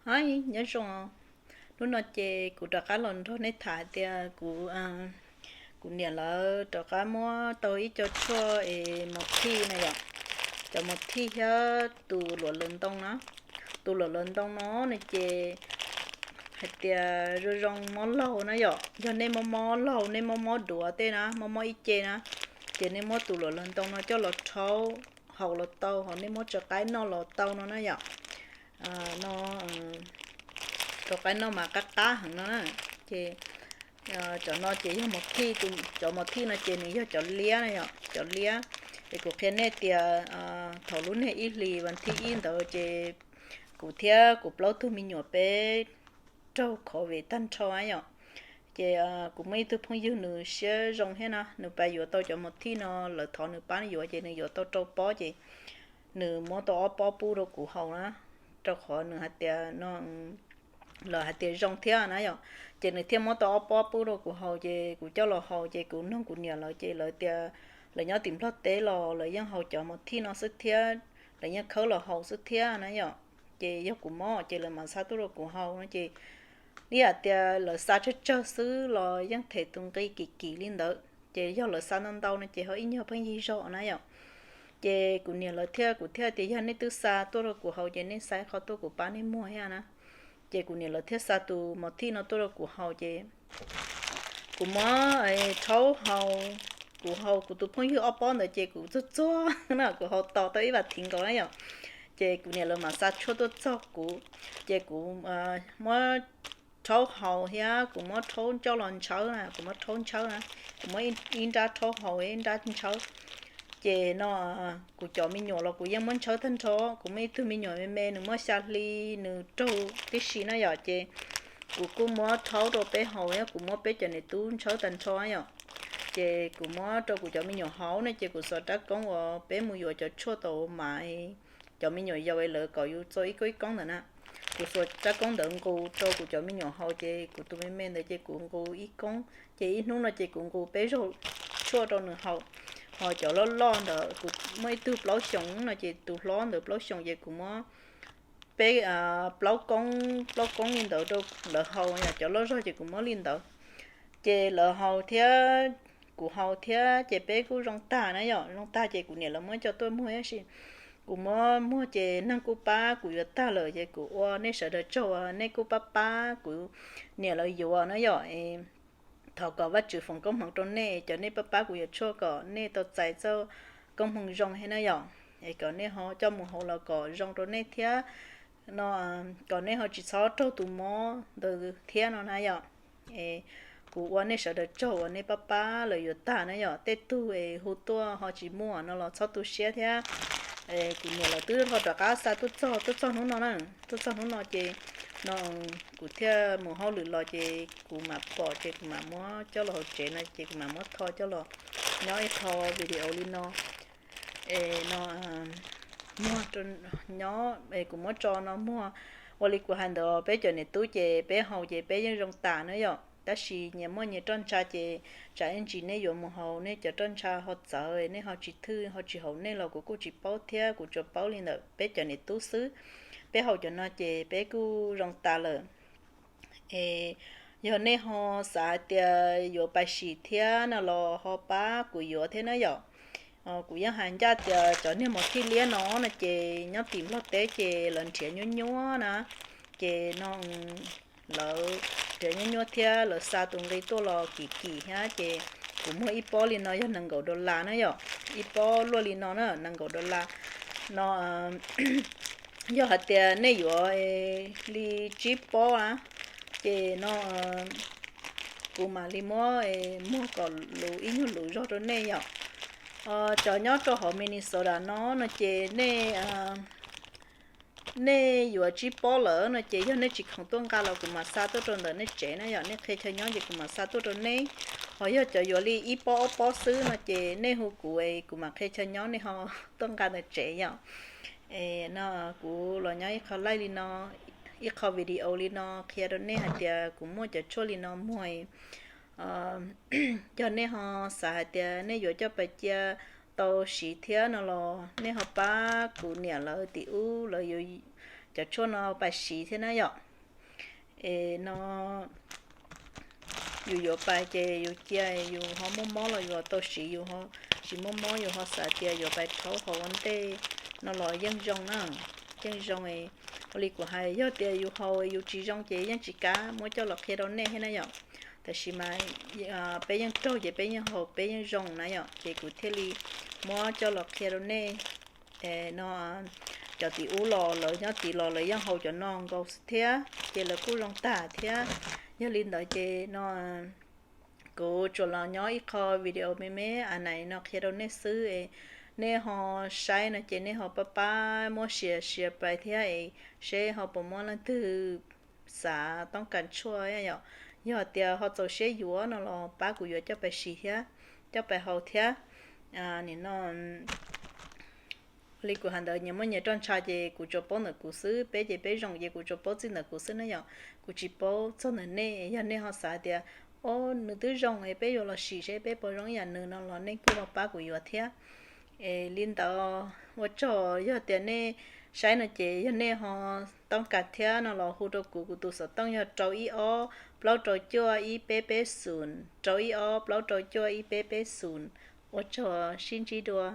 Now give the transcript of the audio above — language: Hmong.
Hais nyob zoo, hnub no ces kuv rov qab los nrog nej tham tias kuv, kuv niam lawv rov qab muab tau ib co tshuaj es mos thij na yom, cov mos thij thiab tus luam laws ntoo na. Tus luam laws ntoo no no ces hais tias zoo zoo mob laug na yom, yog nej mob mob laug, nej mob mob duav tej na, mob mob ib ce na, ces nej muab tus luam laws ntoo no coj los rhaub haus los tau, ho nej muab tso qaib noj los tau no na yom. No rau qaib noj mas qab qab heev no na. Ces cov no ces yog mos thij, cov mos thij no ces nws yog cov liab na yom, cov liab. Es kuv qhia nej tias thaum lub niag ib hlis vas thib ib ntawd ces kuv thiab kuv plaub tug me nyuam peb raug covid tag nrho yom. Ces kuv muaj ib tug phooj ywg nws siab zoo thiab na, nws pab yuav tau cov mos thij no, lawv thov nws pab yuav ces nws yuav tau rau pob ces nws muab tau ob pob pub rau kuv haus na, rau qhov nws hais tias no, lawv hais tias zoo thiab na yom. Ces nws thiaj muab tau ob pob pub rau kuv haus ces kuv coj los haus ces kuv nug kuv niam lawv ces lawv tias lawv nyob tim Nplog teb los lawv yeej haus cov mos thij no xwb thiab, lawv yeej khawb los haus xwb thiab na yom. Ces yog kuv mob ces lawv mam xa tuaj rau kuv haus no ces ib yam tias lawv xa tsawg tsawg xwb los yeej them tus nqi kim kim li ntawd, ces yog lawv xa ntau ntau no ces ho ib nyuag pheej yig zog na yom. Ces kuv niam lawv thiab kuv thiaj tias yog nej twb xa tuaj rau kuv haus ces nej xa qhov tuaj kuv pab nej muag thiab na. Ces kuv niam lawv thiaj xa tus mos thij no tuaj rau kuv haus ces kuv muab rhaub haus, kuv haus kuv tus phooj ywg ob pob ntawd ces kuv txog txog na, kuv haus tos tau ib vas thiv nkaus na yom. Ces kuv niam lawv mam xa tshuaj tuaj txog kuv, ces kuv muab rhaub haus thiab kuv muab rhaub coj los ntshawb na, kuv muab rhaub ntshawb na, kuv muab ib nrab rhaub haus ib nrab ntshawb. Ces no kuv cov me nyuam los kuv yeej muab ntshawb tag nrho, kuv muaj ib tug me nyuam me me nws muaj xya hli, nws raug tib si na yom, ces kuv kuj muab rhaub rau peb haus thiab kuv muab peb cov niam tub ntshawb tag nrho yom. Ces kuv muab rau kuv cov me nyuam haus na ces kuv xuas rab koob uas peb mus yuav cov tshuaj tau mas cov me nyuam yaus es lawv kom yus txo ib koob ib koob ntawd na. Kuv xuas rab koob ntawd nqus rau kuv cov me nyuam haus ces kuv tus me me ntawd ces kuv nqus ib koob ces ib hnub no ces kuv nqus peb zaug tshuaj rau nws haus. Ho cov loj loj ntawd kuv muaj ib tug plaub xyoos no ces tus hlob ntawd plaub xyoos ces kuv muab peb plaub koob, plaub koob li ntawd rau lawv haus, cov loj zog ces kuv muab li ntawd. Ces lawv haus thiab kuv haus thiab ces peb kuj zoo tag na yom, zoo tag ces kuv niam lawv muab coj tuaj muag tab sis kuv muab muag ces neeg kuj pab kuv yuav tag lawm ces kuv ua nej sawv daws tsaug uas nej kuj pab pab kuv niam lawv yuav na yom. Thov kom Vajtswv foom koob hmoov rau nej cov nej pab pab kuv yuav tshuaj kom nej tau txais txoj koob hmoov zoo thiab na yom, es kom nej ho coj mus haus los kom zoo rau nej thiab no, kom nej ho tsis txhob raug tus mob ntawd thiab no na yom. Es kuv ua nej sawv daws tsaug uas nej pab pab lawv yuav tag na yom, tej tug es hu tuaj ho tsis muaj no los txhob tu siab thiab. Kuv niam lawv twb ho rov qab xa tuaj txog, tuaj txog hnub no na, tuaj txog hnub no ces no kuv thiaj mus hauj lwm los ces kuv mam pom ces kuv mam muab coj los hauv tsev no ces kuv mam muab tho coj los nyob ib qho video li no. Es no muag, nyob es kuv muab tso no muag. Ua li kuv hais ntawd peb cov niam tub ces peb haus ces peb yeej zoo tas na yom, tab sis nyias muaj nyias roj ntsha ces tsam ib ntsis nej yuav mus haus nej cov roj ntsha ho txawv nej ho tsis thwj ho tsis haum nej los kuv kuj tsis paub thiab, kuv tsuas paub li ntawm peb cov niam tub xwb. Peb haus cov no ces peb kuj zoo tas lawm. Es yog nej ho xav hais tias yuav pais sim thiab no los ho pab kuv yuav thiab na yom. Kuv yeej hais ncaj tias cov niag mos thij liab no no ces nyob tim Nplog teb ces lawv nrhiav nyuaj nyuaj na, ces no lawv nrhiav nyuaj nyuaj thiab lawv xa tus nqi tuaj los kim kim thiab ces kuv muag ib pob li no yog nees nkaum dollar na yom, ib pob luaj li no na nees nkaum dollar no. Yog hais tias nej yuav li tsib pob na, ces no kuv mam li muab muag kom luv ib nyuag luv zog rau nej yom. Cov nyob rau hauv Minnesota no no ces nej nej yuav tsib pob lawm no ces yog nej tsis khoom tuaj nqa los kuv mam xa tuaj rau ntawm nej tsev na yom, nej qhia chaw nyob ces kuv mam xa tuaj rau nej. Ho yog cov yuav li ib pob ob pob xwb no ces nej hu kuv es kuv mam qhia chaw nyob nej ho tuaj nqa ntawm tsev yom. Es no kuv los nyob ib qho live li no, ib qho video li no qhia rau nej hais tias kuv muaj cov tshuaj li no muag. Yog nej ho xav hais tias nej yuav coj pais cia tau siv thiab no los nej ho pab kuv niam lawv tim ub, lawv yuav cov tshuaj no pais siv thiab na yom. Es no yus yuav pais ces yus cia yus ho muaj mob los yus tau siv, yus ho tsis muaj mob yus ho xav tias yuav pais rhaub haus ua ntej no los yeej zoo na, yeej zoo. Ua li kuv hais, yog tias yus haus yus tsis zoo ces yeej tsis kam muab coj los qhia rau nej thiab na yom. Tab sis mas peb yeej raug ces peb yeej haus peb yeej zoo na yom, ces kuv thiaj li muab coj los qhia rau nej. No cov tim ub los lawv nyob tid los lawv yeej haus cov no nkaus thiab ces lawv kuj zoo tag thiab. Yog li ntawd ces no kuv tsuas los nyob ib qho video me me a nais no qhia rau nej xwb es nej ho saib no ces nej ho pab pab muab share share pais thiab es seb ho puas muaj leej twg xav toob kas tshuaj yom. Yog tias ho txaus siab yuav no los pab kuv yuav coj pais siv thiab, coj pais haus thiab. Nim no li kuv hais ntawd nyias muaj nyias roj ntsha ces kuv tsuas paub ntawm kuv xwb, peb ces peb zoo ces kuv tsuas paub txij ntawm kuv xwb na yom. Kuv tsis paub txog ntawm nej, yog nej ho xav tias o nws twb zoo es peb yuav los sim seb peb puas zoo ib yam nws no los nej kuj ho pab kuv yuav thiab. Es li ntawd ua tsaug, yog tias nej saib no ces yog nej ho toob kas thiab no los hu rau kuv, kuv tus xov tooj yog rau ib ob plaub rau cuaj ib peb peb xoom, rau ib ob plaub rau cuaj ib peb peb xoom. Ua tsaug, sib ntsib dua.